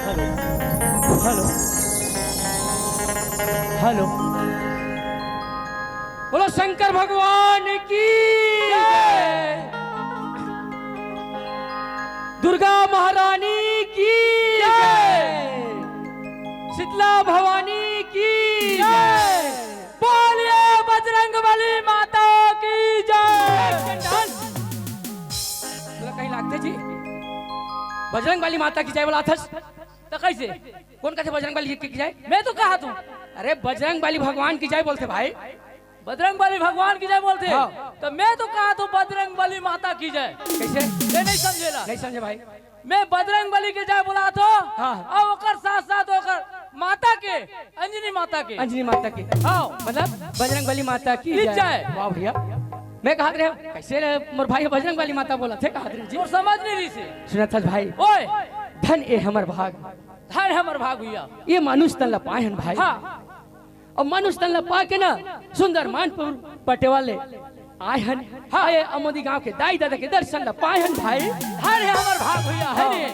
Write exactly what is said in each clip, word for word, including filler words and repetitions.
Hello, hello, hello. बोलो शंकर भगवान की जय। दुर्गा महारानी की जय। शीतला भवानी की जय। बोलिए बजरंग बली माता की जय। तोला कहीं लागथे जी, बजरंग बली माता की जय बोलाथस? त कैसे? कोन कथे बजरंग बली की जय? मैं तो कहा तू। अरे बजरंग बली भगवान की जय बोलथे भाई। बजरंग बली भगवान की जय बोलथे। हाँ। त मैं तो कहा तू बजरंग बली माता की जय। कैसे? ये नहीं समझेला। नहीं समझे भाई। मैं बजरंग बली के जय बोलाथों। हाँ। अउ ओकर साथ साथ ओकर माता के, अंजनी माता के। अंजनी माता की। हाँ। मतलब बजरंग बली माता की की जय। जय। वाह भैया, मैं कहत रहेंव कैसे रे मोर भाई बजरंग बली माता बोलथे, कहत रहेंव जी। तोर समझ नहीं रहिसे। सुनत हस भाई। ओए। धन ए हमर भाग। धन हमर भाग भैया। ए मानुष तन ला पाए हन भाई। हाँ। अउ मनुष्य तन ला पा के ना सुंदर मानपुर पटेवा ले आए हन। हाँ। अउ ए अमोदी गांव के दाई ददा के दर्शन ला पाए हन भाई। धन हे हमर भाग भैया, हे हाँ। ने?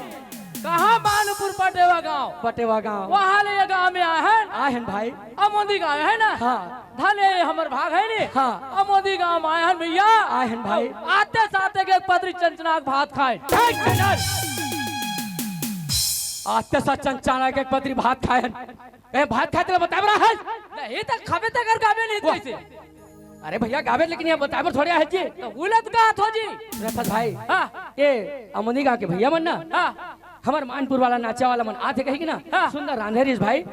कहाँ मानपुर पटेवा गांव? पटेवा गांव। वहाँ ले ए गांव में आए हन। आए हन भाई। अमोदी गांव हे ना? हाँ। धन हे हमर भाग हे ने? हाँ। अमोदी गांव में आए हन भैया। आए हन भाई। आते साथ एक, एक पतरी चनचना के भात खाए। आते साथ चनचना के एक पतरी भात खाए हन। ए, भात खाए तेला बताए बर आए हस? नहीं त खाबे तेकर गाबे नहीं त अरे। कैसे? अरे भैया गाबे, लेकिन ये बताए बर थोड़े आए हस जी। त उलत का हाथ हो जी। रफत भाई। हाँ। ए अमोदी गांव के भैया मन ना। हाँ। हमर मानपुर वाला नाचा वाला मन आथे कही के ना। हाँ। सुंदर रांधे रिहिस भाई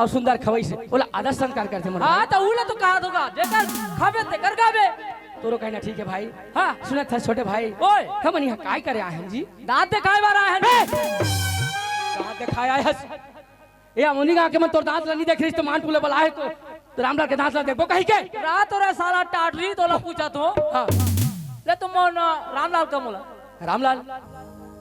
अउ सुंदर खवइस हे, ओला आदर संस्कार करथे मन। हाँ, त उलत का हाथ होगा, जेकर खाबे तेकर गाबे। तोरो कहना ठीक हे भाई। हाँ। सुनत हस छोटे भाई। ओए। हमन इहाँ काय करे आए हन जी? दांत देखाए बर आए हन। बे! दांत देखाए आए हस? ए अमोदी गांव के मन तोर दांत ला नहीं देखे रिहिस त मानपुर ले बलाए हे त, त रामलाल के दांत ला देखबो कही के? रात ओरे साला टाटरी तोला पूछत हों। हाँ। ले तुम मन रामलाल का मोला। रामलाल।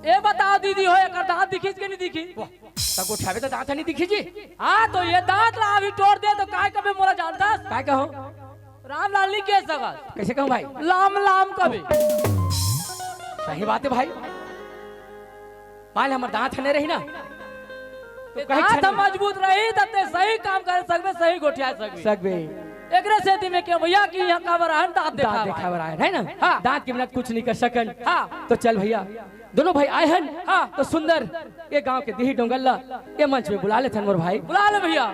ये बताओ दीदी हो, एकर दांत दिखिस के नहीं दिखिस? वाह, त गोठियाबे त दांत ह नहीं दिखिस जी। हाँ, तो ये दांत ला अभी तोड़ दे तो काय कबे मोला जानता? काय कहो? रामलाल नहीं कह सकत। कैसे कहूँ भाई? लाम लाम कबे। सही बात है भाई। मान ले हमर दांत ह नहीं रही ना, तो ये कहीं दांत छन ह मजबूत रही तब ते सही काम कर सकबे, सही गोठिया सकबे। सकबे। एकरे सेती में के भैया कि यहाँ काबर आए हन, दांत दांत देखाए बर। देखाए बर आए हन, है ना? हाँ। दांत के बिना कुछ नहीं कर सकन। हाँ। तो चल भैया, दोनों भाई आए हन। हाँ। तो सुंदर, ये गांव के दिही डोंगर ला ये मंच में बुला लेथन मोर भाई। बुला ले भैया।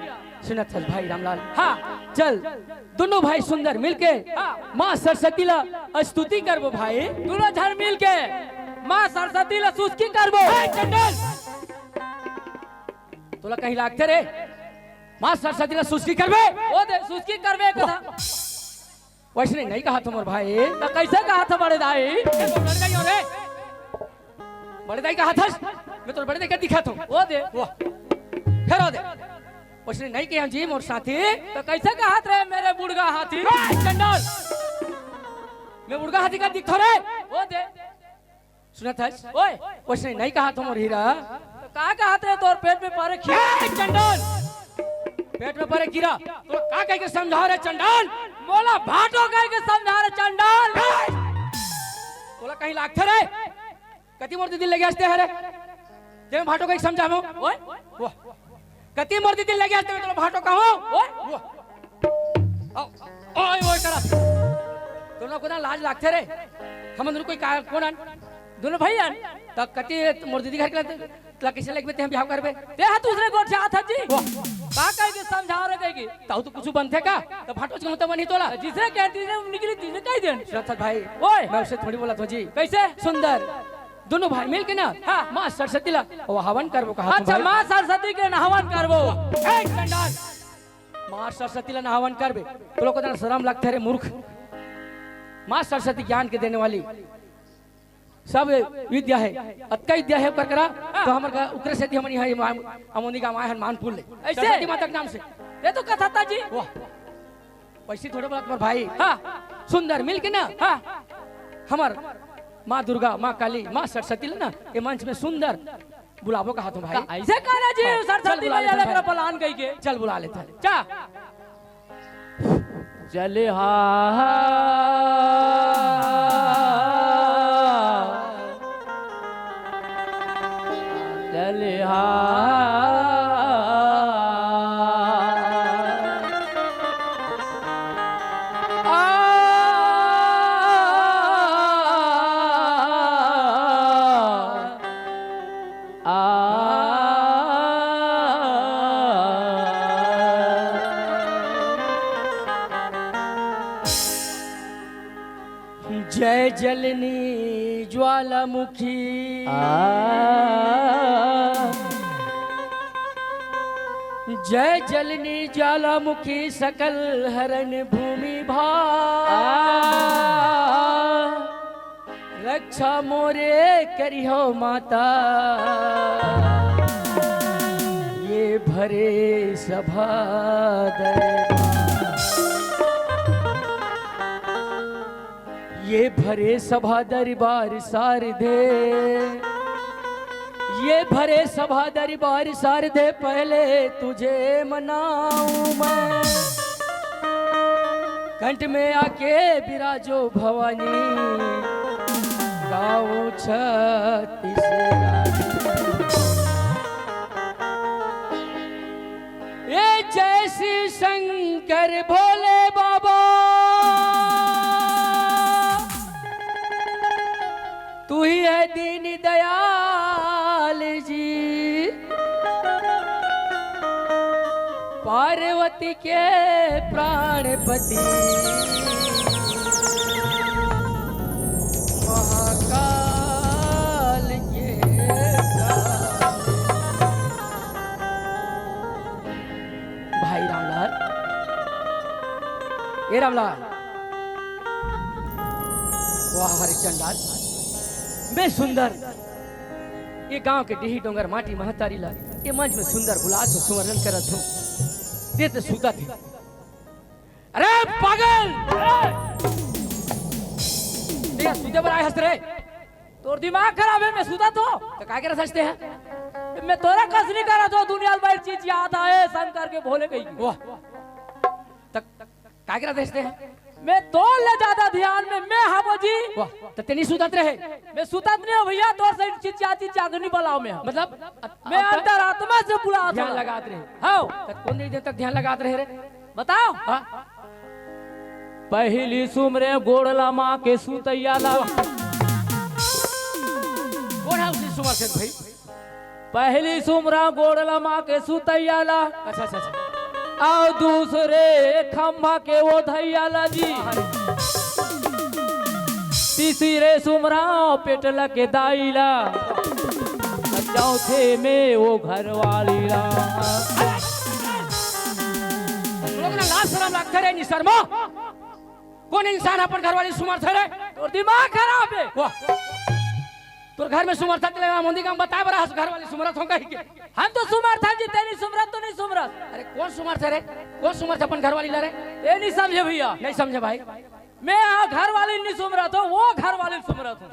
सुनत हस भाई रामलाल? हाँ। चल, दोनों भाई सुंदर मिलके हाँ। माँ सरस्वती ला स्तुति करबो भाई। दोनों झन मिलके माँ सरस्वती ला सुस्की करबो। ए, चंडाल! तोला कहीं लागथे रे? माँ सरस्वती ला सुस्की करबे? ओ दे, सुस्की करबे कथा। वैसने नहीं कहा था मोर भाई। त कैसे कहा था बड़े दाई? मैं तोर बड़े दाई हो रे। बड़े दाई कहा था? मैं तोर बड़े दाई का दिखा था। ओ दे। वाह। फिर ओ दे। वैसने नहीं कहा जी मोर साथी। त कैसे कहा रे मेरे बुढ़गा हाथी? ए, चंडाल। मैं बुढ़गा हाथी का दिखथों रे? ओ दे। सुनत हस? ओए। वैसने नहीं कहा था मोर हीरा। त का कहा रे तोर पेट में परे खीरा? ए, चंडाल। पेट में परे कीरा। तोला का कह के समझा रे चंडाल? मोला भाटो कह के समझा रे चंडाल। ए! तोला कहीं लागथे रे? कति मोर दीदी लगे हंसते हरे? ते मैं भाटो कह के समझावो। ओए। वाह। कति मोर दीदी लगे हंसते मैं तोला भाटो कहूं। ओए। वाह। आओ। ओए, ओए करा। तोला कोना लाज लागथे रे? हम दोनों कोई का, कोन अन? दोनों भाई अन। त कति मोर दीदी घर के लगथे? तोला कइसे लगबे, तेहा बिहाव करबे? तेहा दूसरे गोठ जात हस जी। वाह। का कह के समझा रे कह के? ताऊ तो कुछ बनथे का? त भाटो से मत बनी तोला। जिसे कह तीसरे निकली तीसरे कह देन। सुनत हस भाई। ओए। मैं उसे थोड़ी बोलत हों जी। कैसे? सुंदर। दोनों भाई मिल के ना हाँ। माँ सरस्वती ला वो हवन करबो कहा अच्छा, भाई। माँ सरस्वती के नहावन करबो। ए, चंडाल। माँ सरस्वती ला नहावन करबे। तोला कोतना शरम लगथे रे मूर्ख। माँ सरस्वती ज्ञान के देने वाली। सब विद्या है, अतका विद्या है ओकर करा, तो हमर का, ओकरे सेती हमन यहाँ ये मान-, अमोनी का माय हनुमानपुर ले। ऐसे? सरस्वती माता के नाम से। ये तो कथा था जी। वाह। वैसे थोड़े बोलत मोर भाई। हाँ। सुंदर मिल के ना। हाँ। हमर माँ दुर्गा, माँ काली, माँ सरस्वती ले ना, ये मंच में सुंदर बुलाबो कहा तुम भाई। ऐसे कहना जी, हाँ, सरस्वती चल बुला मैया लेते हैं लेकर भाई। पलान गई के। चल बुला लेते हैं। चा। चले हा, चले हा। आ। जय जलनी ज्वालामुखी। आ। जय जलनी ज्वालामुखी सकल हरन भूमि भार। आ। रक्षा मोरे करिहो माता, ये भरे सभा दरबार। ये भरे सभा दरबार शारदे, ये भरे सभा दरबार शारदे, पहले तुझे मनाऊं मैं। कंठ में आके विराजो भवानी, गाओ छत्तीस राग। ए जय शिव शंकर भोले बाबा, तू ही है दीन दयाल जी, पार्वती के प्राणपति, महाकाल के प्राण। भाई रामलाल, ए रामलाल, वाह रे चंडाल, मैं सुंदर, ये गांव के डीही डोंगर माटी महतारी ला, ये मंच में सुंदर बुलात हो, सुमरन करत हो, ते ते सुतत हे। अरे पागल, ए! ते सुते बर आए हस रे? तोर दिमाग खराब हे, मैं सुतत हों। त काय करत हस तें? मैं तोर कस नइ करत हों, दुनिया ल बइठ चिचियात हे, शंकर के भोले कहिके। वाह। त काय करत हस तें? मैं तोर ले जादा धियान में, मैं हवं जी। वाह, त तें नइ सुतत रहे? मैं सुतत नइ हों भइया, तोर से चिचिया चिचिया के नइ बलाओं मैं। मतलब? मैं अंतरात्मा से बुलात हों। ध्यान लगात रहे। हव। त कोन देरी तक ध्यान लगात रहे रे? बताओ। हाँ। पहिली सुमरेंव गोड़ ला माँ के सुतइया ला। कोन हे उसने सुमरथे भाई? पहिली सुमरेंव गोड़ ला माँ के सुतइया ला। अच्छा, अच्छा, अच्छा। अउ दूसरे खम्भा के ओधइया ला जी। तीसरे सुमरेंव पेटला के दाई ला। चौथे में वो घरवाली ला। तोला लाज शरम लागथे रे, निशर्मा? कोन इंसान अपन घरवाली सुमरथे रे? तोर दिमाग खराब हे। वाह। तोर घर में सुमरथे तेला मोंदी गाँव बताय बर हस घरवाली सुमरत हों कहिके। हम तो सुमरथन जी, तें नइ सुमरस तो नइ सुमरस। अरे कोन सुमरथे रे? कोन सुमरथे अपन घरवाली ला रे? तें नइ समझे भइया। नइ समझे भाई। मैं हाँ घरवाली नइ सुमरत हों, वो घरवाली सुमरत हों।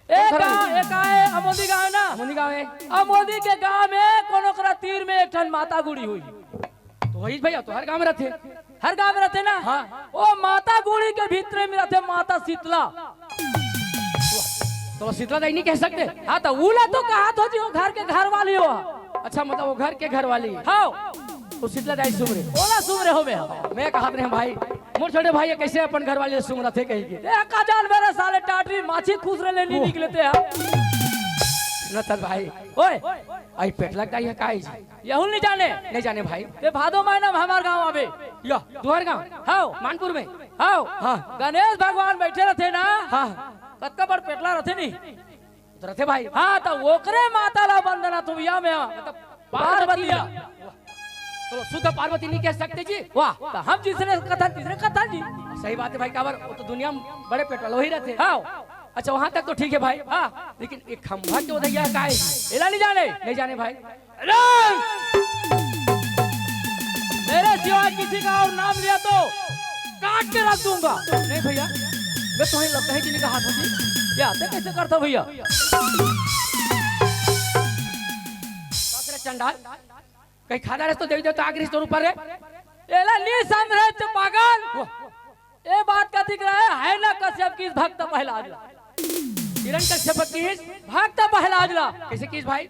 एक गाँव, एक गाँव हे, अमोदी गाँव हे ना? अमोदी गाँव हे। अमोदी के गाँव में कोनो करा तीर में एक ठन माता गुड़ी होही। त होही भइया, त हर गाँव में रथे। हर गाँव में रथे ना? हाँ। ओ माता गुड़ी के भीतरे में रथे माता शीतला। त शीतला दाई नइ कह सकते? हाँ, त उला तो कहत हों जी, वो घर के घरवाली हो। अच्छा, मतलब वो घर के घरवाली। हाँ। त शीतला दाई सुमरे। ओला सुमरे हों मैं। मैं कहत रहेंव भाई, मोर छोटे भाई कइसे अपन घरवाली सुमरथे कहिके। ए, का जानबे रे साले, टाटरी माछी खुसरे ले नइ निकलथे। सुनत हस भाई। ओए। अई पेटला के दाई हे का जी? एहू ल नइ जाने? नइ जाने भाई। तें भादो महिना में हमर गाँव आबे। या, तुँहर गाँव? हव। मानपुर में? हव। हाँ। गणेश भगवान बइठे रथे ना? हाँ। कतका बड़ पेटला रथे नी? त रथे भाई। हाँ, त ओकरे माता ला बंदना तो भइया मैं। मतलब पार्वती ला। त शुद्ध पार्वती नइ कह सकते जी? वाह, त हम जइसने कथन, तइसने कथन जी। सही बात हे भाई, काबर वो तो दुनिया में बड़े पेटला ही रथे। हव। अच्छा, वहाँ तक तो ठीक हे भाई। हाँ। लेकिन एक खम्भा के ओधइया हे का हे जी? एला नइ जाने? नइ जाने भाई। अरे! मेरे सिवाय किसी का और नाम लिया तो काट के रख दूंगा। नहीं भइया, मैं तुम्हें लगता है कि नहीं कहा था जी। या, तें कइसे करथस भइया? सासरे चंडाल, कहीं खादा रस तो देवी देवता आ गिस तोर ऊपर रे। एला नइ समरस त पागल। वाह। ए बात कतिक रहे, हिरण्यकश्यप किहिस भक्त प्रहलाद ला। हिरण्यकश्यप किहिस? भक्त प्रहलाद ला। कइसे किहिस भाई?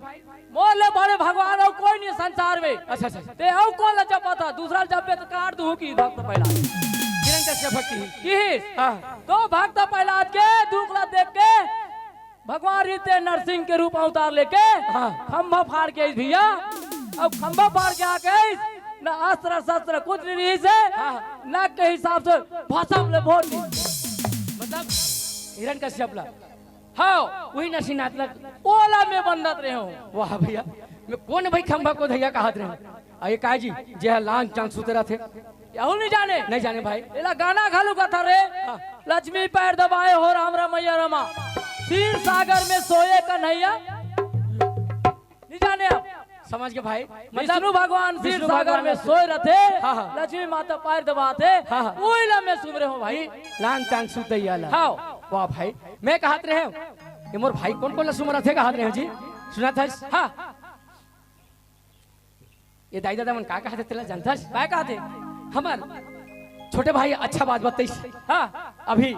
मोर ले बड़े भगवान अउ कोई नइ संसार में। अच्छा, अच्छा। तें अउ कोन ला जपत हस? दूसरा ला जपबे त काट दूहूँ किहिस भक्त प्रहलाद। हिरण्यकश्यप किहिस? किहिस। हाँ। त भक्त प्रहलाद के दुख ला देख के भगवान हृदय नरसिंह के रूप अवतार लेके हाँ। खंभा फाड़ के आइस भइया। अब खंभा फाड़ के आके आइस, न अस्त्र शस्त्र कुछ नइ रहिस हे, हाँ। न के हिसाब से भसम ले भोर दिस। मतलब हिरण्यकश्यप ला? हाँ। वही नरसिंहनाथ ला? ओला मैं बंदत रहेंव। वाह भइया, मैं कोन भाई खंभा के ओधइया कहत रहेंव? अई काय जी, जे ह लांग चांग सुते रथे। एहू नइ जाने? नइ जाने भाई। एला गाना घलो कथन रे। हाँ। लक्ष्मी पैर दबाए हो राम रमैया रमा। क्षीर सागर में सोए कन्हैया। नइ जाने आप? समझ गेंव भाई। मतलब विष्णु भगवान क्षीर सागर में सोए रथे। हाँ, हाँ। लक्ष्मी माता पैर दबाथे। हाँ, हाँ। ओइला मैं सुमरे हों भाई। लांग चांग सुतइया ला। हाँ। वाह भाई। मैं कहत रहेंव, ये मोर भाई कोन कोन ला सुमरथे कहत रहेंव जी? सुनत हस? हाँ। ये दाई ददा मन का कहथे तेला जानथस? काय कहथे? हमर छोटे भाई अच्छा बात बतइस। हाँ। अभी,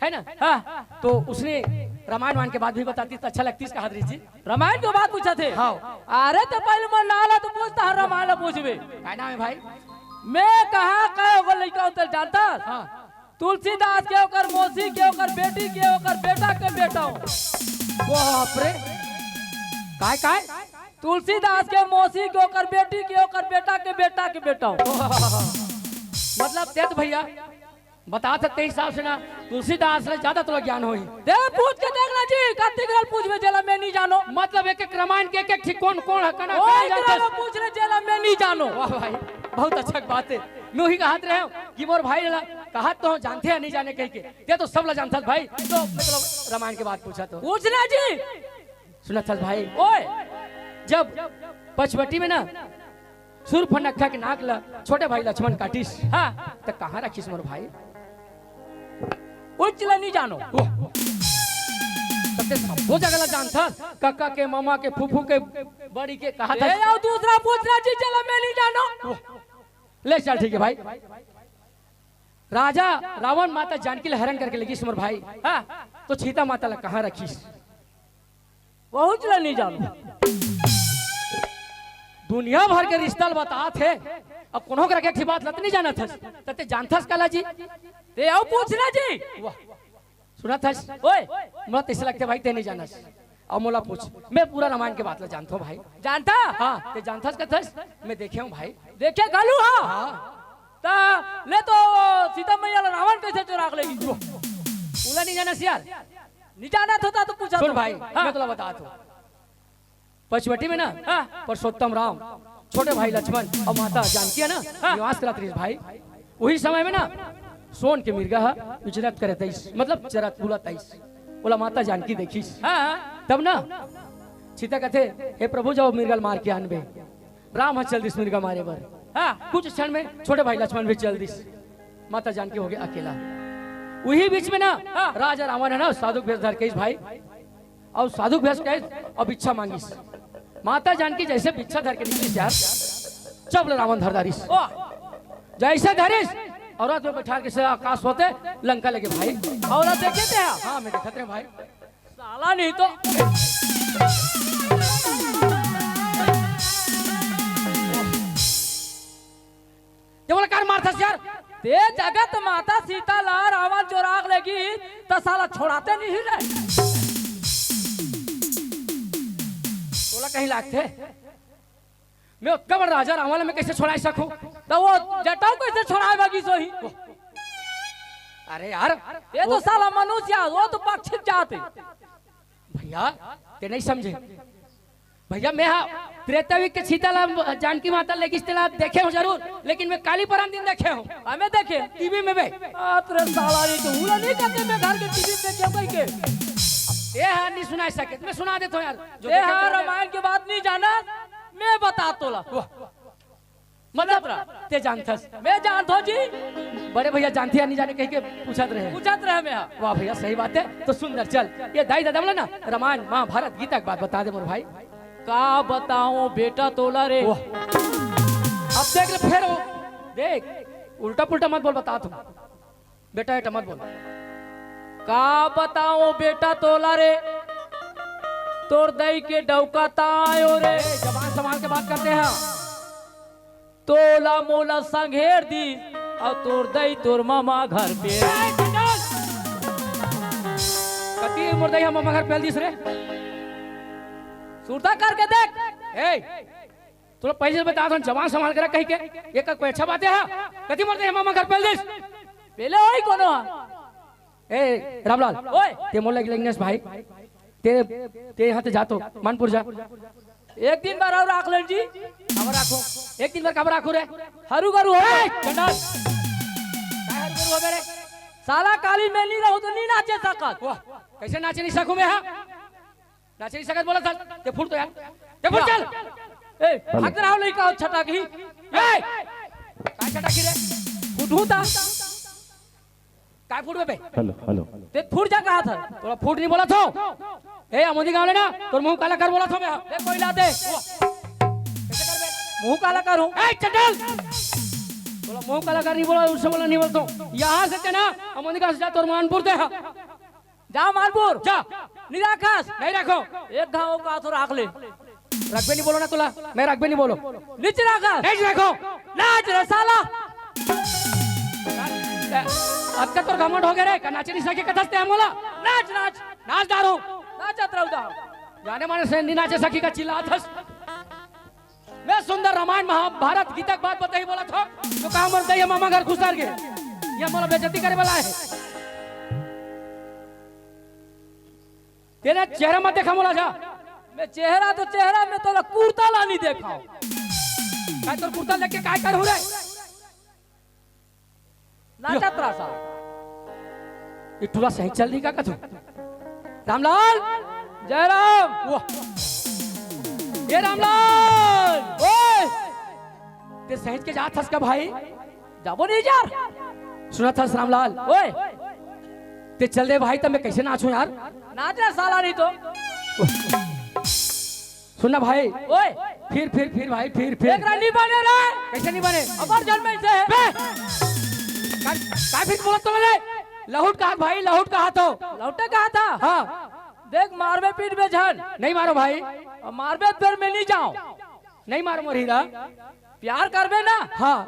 है ना? हाँ। तो उसने रामायण वान के बात भी बतातिस त अच्छा लगतिस कहत रहिस जी। रामायण के बात पूछथे? हाँ। अरे त पहले मोर नाम ला तो पूछ, तहाँ रामायण ला पूछबे। काय नाम हे भाई? मैं कहाँ का एगो लइका हों तेला जानथस? हाँ। तुलसीदास के, ओकर मौसी के, ओकर बेटी के, ओकर बेटा के बेटा हों। बाप रे। काय, काय? तुलसीदास के मौसी के, ओकर बेटी के, ओकर बेटा के बेटा के बेटा हों। मतलब तें त भइया बताथस तें हिसाब से ना, तुलसीदास ले जादा तोला ज्ञान होही। तें पूछ के देख ना जी, कतिक ल पूछबे जेला मैं नइ जानों। मतलब एक एक रामायण के एक एक ठीक कोन कोन हे, कना ओए कना एकरा जानथस? ल पूछ ले जेला मैं नइ जानों। वाह भाई, बहुत अच्छा बात हे। मैं उही कहत रहेंव कि मोर भाई ला कहत तो हों जानथे या नइ जाने कहिके। तें तो सब ला जानथस भाई, तो मैं तोला रामायण के बात पूछत हों। पूछ ना जी। सुनत हस भाई? ओए। जब पचवटी में ना सुर्पनखा के नाक ला छोटे भाई लक्ष्मण काटिस। हाँ। त कहाँ रखिस मोर भाई? उच ला नइ जानों। वाह। तब ते सब्बो जगह ला जानथस, कका के, ममा के, फूफू के, बड़ी के, कहा ए, था। अउ दूसरा पूछना जी, चला मैं नहीं जानो। ले चल, ठीक है भाई। राजा रावण माता जानकी ला हरण करके लेगिस मोर भाई। हाँ। तो सीता माता ला कहाँ रखिस? बहुत ला नहीं जानो। दुनिया भर के रिश्ता ल बतात हे, अब कोनो करा के एक ठे बात ल त नहीं जानत हस, त ते जानथस काला जी? ते अउ पूछना जी। वाह, सुनत हस? ओए। मोला तइसे लगथे भाई, ते नहीं जानस। अब मोला पूछ, मैं पूरा रामायण के बात ल जानथों भाई। जानता? हाँ, ते जानथस कथस? मैं देखे हूँ भाई। देखे घलू हा? हाँ। त ले तो सीता मैया ला रावण कैसे चोरा के लेगिस? ओला नहीं जानस यार? नहीं जानत होता तो पूछा सुन तो। भाई, हाँ। मैं तोला बतात हूँ। पचवटी में ना, हाँ। पुरुषोत्तम राम, छोटे भाई लक्ष्मण अउ माता जानकी हे ना, हाँ। निवास करत रहिस भाई। उही समय में ना सोन के मिर्गा ह विचरत करत आइस, मतलब चरत बुलत आइस। ओला माता जानकी देखिस। हाँ, हाँ। तब ना सीता कथे, "हे प्रभु, जाओ मिर्गा ल मार के आनबे।" राम ह चल दिस मिर्गा मारे बर। हाँ। कुछ क्षण में छोटे भाई लक्ष्मण भी चल दिस। माता जानकी होगे अकेला। उही बीच में ना हाँ। राजा रावण हे ना साधु के भेष धर के आइस भाई, अउ साधु के भेष के आइस अउ भिक्षा मांगिस। माता जानकी जैसे भिक्षा धर के निकलिस यार, चप ले रावण धर डारिस। वाह। जैसे धरिस, औरत में बैठा के से आकाश होते लंका लेगे भाई। औरत देखे ते हा? हाँ, मैं देखत रहे भाई। साला नहीं तो। ये बोला कार मारथस यार? ते जगत माता सीता ला रावण चोरा के लेगिस, त साला छोड़ाते नहीं रे। तोला कहीं लागथे? मैं ओतका बड़ राजा रावण ला मैं कैसे छोड़ाए सकूं? त वो जटाऊ कैसे छोड़ाए बगी सोही? अरे यार, ये तो वो साला मनुष्य हे, वो तो पक्षी जात हे। भैया, ते नहीं समझे। भैया, मैं हा त्रेता युग के सीता ला जानकी माता लेगिस तेला देखे हूँ जरूर, लेकिन मैं काली परन दिन देखे हूँ। हमें देखे? टीवी में बे। आ, तेरे साला, ये तो हुला नहीं करते, मैं घर के टीवी में देखे हूँ कहीं के। ये हा नहीं सुना सके, मैं सुना देता हूँ यार। जो ये देखे हा तेरे रामायण के बात नहीं जाना, मैं बता तोला। वाह। मतलब, ते जानथस? मैं जानथो जी। बड़े भैया जानथे या नहीं जाने कहीं के पूछत रहे। पूछत रहे मैं हा। वाह भैया, सही बात है। तो सुंदर, चल, ये दाई ददा मन ला ना रामायण, महाभारत, गीता के बात बता दे मोर भाई। का बताऊं बेटा तोला रे। वाह। अब देख ले फेर वो, देख, उल्टा पुल्टा मत बोल, बता तू। बेटा, बेटा मत बोल। का बताऊं बेटा तोला रे, तोर दई के डौका तायो रे। ए, जबान संभाल के बात करते हैं। तोला मोला संघेर दी, अउ तोर दई तोर मामा घर पे। ए, चंडल! कती मोर दई हम मामा घर पेल दिस रे? सुरता करके देख। ए, तोला पहले से बता दो, जबान संभाल के रख कहीं के। ये का कोई अच्छा बात है? हाँ? कती मरते हैं मामा घर पेल दिस? पहले वही कोनो हा? ए, रामलाल, ओए। ते मोला एक लेंगनेस भाई। ते, ते यहाँ ते जा तो, मानपुर जा। एक दिन बर अउ राख लेन जी। काबर राखो? एक दिन बर काबर राखो रे? हरू गरू हो। ए, चंडाल। काय हरू गरू हो बे रे? साला काली मैं नहीं रहूं तो नहीं नाचे सकत। वाह, कैसे नाचे नहीं सकूं मैं, हाँ? नाचे नहीं सकत बोला था, ते फूट तो यार, ते फूट चल। ए, भाग रहा हो लइका, छटा की। ए, काय छटा की रे? फूटू ता। काय फूट बे? Hello, hello. ते फूट जा कहा था? तोला फूट नहीं बोला था। ए, अमोदी गांव ले ना, तोर मुंह काला कर बोला था मैं। दे कोई ला दे। कैसे कर बे? मुंह काला करूं। ए, चंडाल। तोला मुंह काला कर नहीं बोला, उससे बोला नहीं बोलता हूँ। यहाँ से ते ना, अमोदी गांव से जा, तोर मानपुर ते। जा मानपुर। जा। नहीं राखस। नहीं रखो। एक घाव का तो राख ले। रखबे नहीं बोलो ना तोला। मैं रखबे नहीं बोलो। नीचे राखस। नहीं रखो। नाच रे साला। अब तक तोर घमंड हो गया रे। का नाचे नहीं सके कथस ते हम बोला। नाच, नाच। नाच दारू। नाचत रहू दा। जाने माने से नहीं नाचे सकी का चिल्लात हस। मैं सुंदर रामायण महाभारत गीता के बात बताई बोला था, तो कहा मोर दई मामा घर घुसर गए, ये मोला बेइज्जती करे वाला है। तेरा चेहरा मत देखा मोला जा। मैं चेहरा तो चेहरा, मैं तोला कुर्ता ला नहीं देखा। मैं तोर कुर्ता लेके काय करूँ रे? नाचत रहा साहब। ये टूरा सही चल रही का कथू? रामलाल! जयराम! वाह! ये रामलाल! ओए! ते सहित के जात हस का भाई? जाबो नहीं यार। सुनत हस रामलाल? ओए! ते चल दे भाई, तब मैं कैसे नाचूं यार? नाच रे साला, नहीं तो। सुन ना भाई। ओए। फिर, फिर, फिर भाई, फिर, फिर। एकरा नहीं बने रे। कैसे नहीं बने? अबर जन्म ऐसे है। बे! का, का फिर बोलत तो ले? लहुट कहा भाई, लहुट कहा तो। लहुटे कहा था? हाँ। देख, मारबे पीटबे झन। नहीं मारो भाई। अब मारबे तो फिर मैं नहीं जाऊं। नहीं मारो मोर हीरा। प्यार करबे ना? हाँ।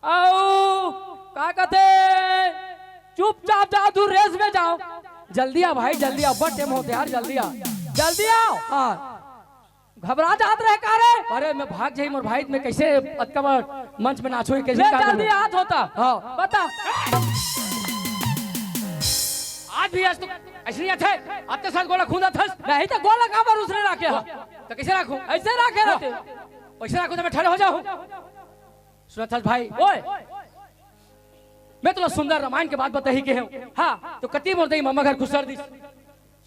अउ का कथे, चुपचाप जाओ, तू रेस में जाओ। जल्दी आ भाई, जल्दी आ, अब्बड़ टाइम होते यार, जल्दी आ। जल्दी आओ। हाँ। घबरा जात रहे का रे? अरे मैं भाग जाई मोर भाई, मैं कैसे अतका बड़ मंच में नाचो, कैसे ले का जल्दी करूं? हाथ होता। हाँ। बता। आज भी आज तो ऐसे नहीं आथे, आते साथ गोला खूंदा थस। नहीं तो गोला का बार उसने राखे हा? तो कैसे राखूं? ऐसे राखे रहते। ऐसे राखूं तो मैं ठंडा हो जाऊं। सुनत हस भाई? ओए। मैं तोला सुंदर रामायण के बात बताही के हूं। हाँ। तो कति मोर दई ममा घर खुसर दिस।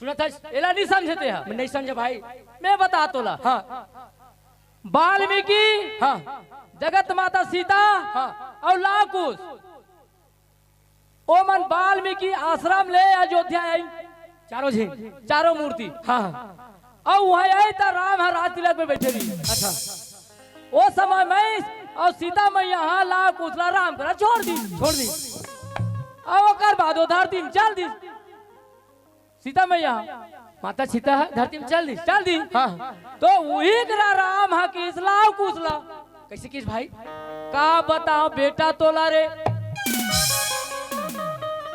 सुनत हस? एला नहीं समझे ते हा। मैं नहीं समझे भाई। मैं बता तोला। हाँ। वाल्मीकि, हाँ। जगत माता सीता, हाँ। अउ लव कुश। ओमन वाल्मीकि आश्रम ले अयोध्या आई। चारों झिन। चारों मूर्ति। हाँ, हाँ। अउ वहां आई त राम ह राज तिलक में बैठे रही। अच्छा। ओ समय में अउ सीता मैया ह लव कुश ला राम करा छोड़ दी। छोड़ दी। अउ ओकर बाद ओ धरती में चल दी। सीता मैया। माता सीता ह धरती में चल दी। चल दी। हाँ। तो उही करा राम ह किस लव कुश ला। कैसे किस भाई? का बताओ बेटा तोला रे।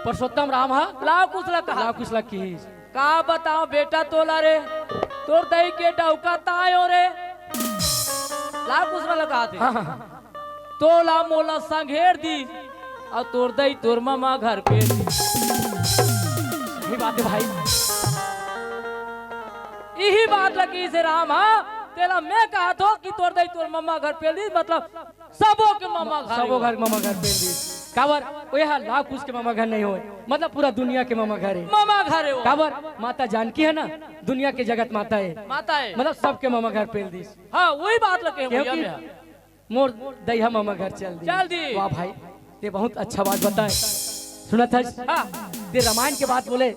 पुरुषोत्तम राम ह लव कुश ला कहा। लव कुश ला किस। का बताओ बेटा तोला रे, तोर दई के डौका तायो रे। लव कुश ला कहा थे। हाँ, हाँ, हाँ। तोला मोला संघेर दी, अउ तोर दई तोर ममा घर पेल दी। सही बात है भाई। इही बात लगी से राम, हाँ, तेला मैं कहा थो कि तोर दई तोर ममा घर पेल दी, मतलब सबो के ममा घर सबो हे। घर ममा घर पेल दी। काबर? ओह लव कुश के ममा घर नहीं होय, मतलब पूरा दुनिया के ममा घर हे। ममा घर हे वो। काबर? माता जानकी हे ना, दुनिया के जगत माता हे। माता हे। मतलब सबके ममा घर पेल दी। हाँ, वही बात लगे भैया क्योंकि मैं। मोर दई ह ममा घर चल दी। चल दी। वाह भाई, ते बहुत अच्छा बात बताए। सुनत हस? हाँ। ते रामायण के बात बोले,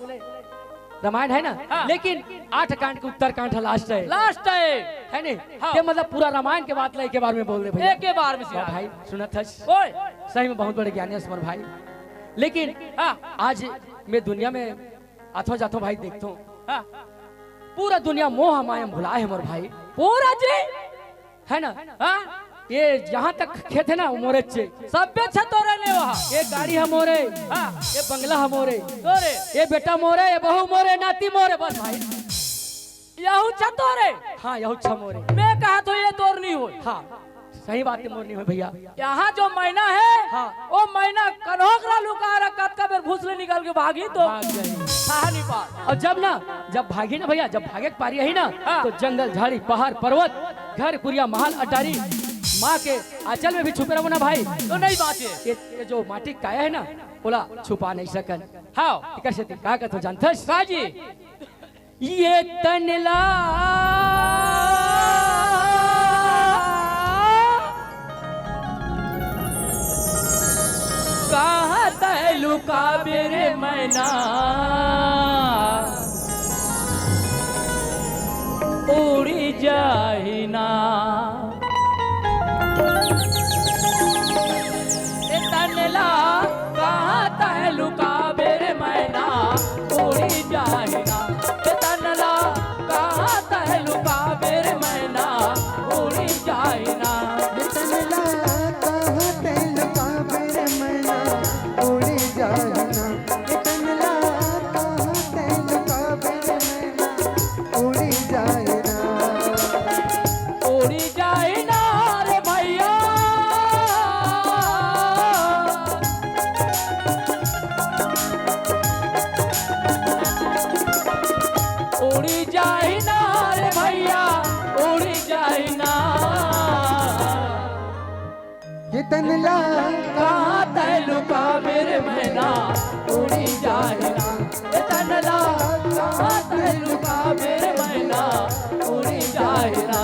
रामायण है ना? हाँ। लेकिन आठ कांड के उत्तर कांड ह लास्ट है। लास्ट है। है नहीं? हाँ। ते मतलब पूरा रामायण के बात ला एके बार में बोल दे भैया। एके बार में वाह सियार। भाई, सुनत हस? ओए। सही में बहुत बड़े ज्ञानी हस मोर भाई। लेकिन हाँ। आज मैं दुनिया में आथो जाथो भाई देखथो। हाँ। पूरा दुनिया मोह माया में भुलाए हे मोर भाई। पूरा जी। है ना? हाँ? ये जहाँ तक खेत है ना, वो मोरे चे। सब्बे छे तोरे ने वहाँ। ये गाड़ी ह मोरे। हाँ। ये बंगला ह मोरे। तोरे। ये बेटा मोरे, ये बहू मोरे, नाती मोरे, बस भाई। यहू छे तोरे। हाँ, यहू छे मोरे। मैं कहा तो ये तोर नहीं होय। हाँ, सही बात है, मोर नहीं होय भैया। यहाँ जो मैना है, हाँ। वो मैना कन्हो करा लुका रहा, कतका बेर भूस ले निकल के भागी तो भाग गई। कहा नहीं पात। अउ जब ना, जब भागी ना भैया, जब भागे के पारी आही ना, हाँ। तो जंगल, झाड़ी, पहाड़, पर्वत, घर, कुरिया, महल, अटारी, माँ के आंचल में भी छुपे रहो ना भाई। तो नहीं बात है। ये, ये जो माटी काया है ना, ओला छुपा नहीं सकन। हाँ। एकर सेती का कथो जानथस? का जी? ये तन ला कहाँ तैं लुकाबे रे मैना, उड़ी जाही ना। ए तन ला कहाँ तैं लुकाबे रे मैना, उड़ी जाही ना। ए तन ला कहाँ तैं लुकाबे रे मैना, उड़ी जाही ना। ए तन ला कहाँ तैं लुकाबे रे मैना, उड़ी जाही ना। ए तन ला कहाँ तैं लुकाबे रे मैना, उड़ी जाही ना। उड़ी जाही ना रे भैया। उड़ी जाही ना रे भैया, उड़ी जाही ना। ए तन ला कहाँ तैं लुकाबे रे मैना, उड़ी जाही ना। ए तन ला कहाँ तैं लुकाबे रे मैना, उड़ी जाही ना।